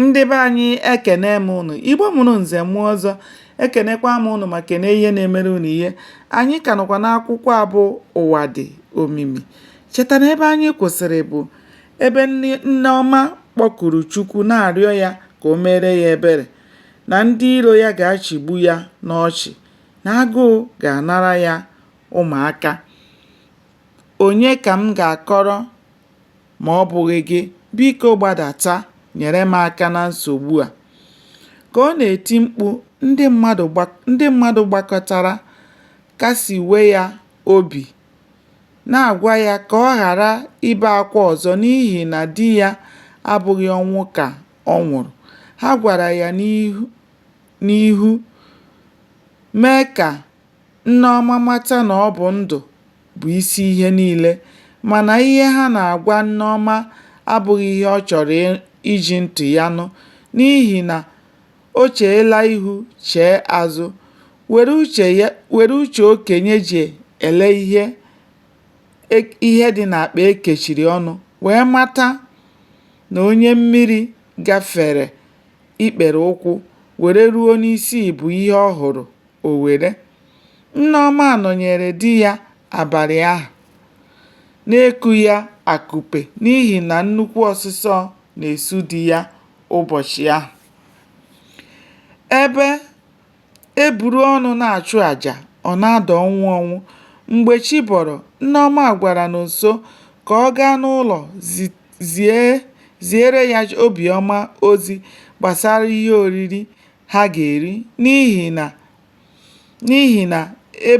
Ndị be anyị ekene m ụnụ. Igbo mụrụ nze mụọ ọzọ, ekenekwa m ụnụ ma kene ihe na-emere ụnụ ihe. Anyị ka nọkwa n'akwụkwọ a bụ Ụwa Dị Omimi. Cheta na ebe anyị kwụsịrị bụ ebe Nneọma kpọkuru Chukwu na-arịọ ya ka o meere ya ebere, na ndị iro ya ga-achịgbu ya n'ọchị, na agụụ ga-anara ya ụmụaka. Onye ka m ga-akọrọ ma ọ bụghị gị? Biko gbadata nyere m aka na nsogbu a. Ka ọ na-eti mkpu, ndị mmadụ gbakọtara kasiwe ya obi, na-agwa ya ka ọ ghara ibe akwa ọzọ n'ihi na di ya abụghị ọnwụ ka ọ nwụrụ. Ha gwara ya n'ihu mee ka Nneọma mata na ọ bụ ndụ bụ isi ihe niile, mana ihe ha na-agwa Nneọma abụghị ihe ọ chọrọ iji ntị ya nụ n'ihi na o cheela ihu chee azụ, were uche okenye ji ele ihe dị n'akpa e kechiri ọnụ wee mata na onye mmiri gafere ikpere ụkwụ were ruo n'isi bụ ihe ọ hụrụ o were. Nneọma nọnyeere di ya abalị ahụ na-eku ya akụpe n'ihi na nnukwu ọsịsọọ na-esu di ya ụbọchị ahụ. Ebe e buru ọnụ na-achụ aja, ọ na-ada ọnwụ ọnwụ. Mgbe chi bọrọ, Nneọma gwara Nonso ka ọ gaa n'ụlọ ziere ya Obiọma ozi gbasara ihe oriri ha ga-eri n'ihi na e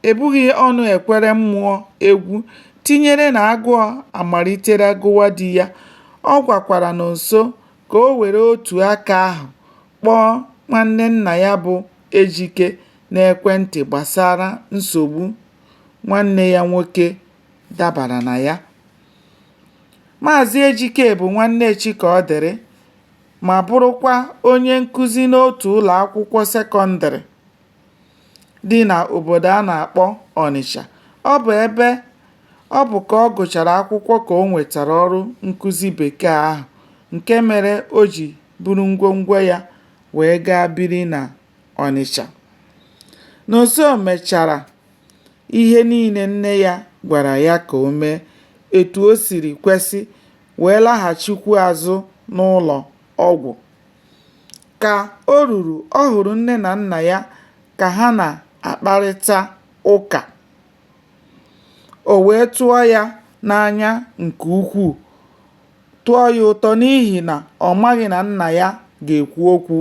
ebughị ọnụ ekwere mmụọ egwu tinyere na agụụ amalitela gụwa di ya. Ọ gwakwara Nonso ka o were otu aka ahụ kpọọ nwanne nna ya bụ Ejike n'ekwentị gbasara nsogbu nwanne ya nwoke dabara na ya. Maazị Ejike bụ nwanne Chikaọdịrị ma bụrụkwa onye nkụzi n'otu ụlọakwụkwọ sekọndịrị dị n'obodo a na-akpọ Ọnịcha. Ọ bụ ka ọ gụchara akwụkwọ ka o nwetara ọrụ nkụzi Bekee ahụ nke mere o ji buru ngwongwo ya wee gaa biri n'Ọnịcha. Nonso mechara ihe niile nne ya gwara ya ka o mee etu o siri kwesị wee laghachikwu azụ n'ụlọ ọgwụ. Ka o ruru, ọ hụrụ nne na nna ya ka ha na-akparịta ụka. O wee tụọ ya n'anya nke ukwuu, tọọ ya ụtọ n'ihi na ọ maghị na nna ya ga-ekwu okwu.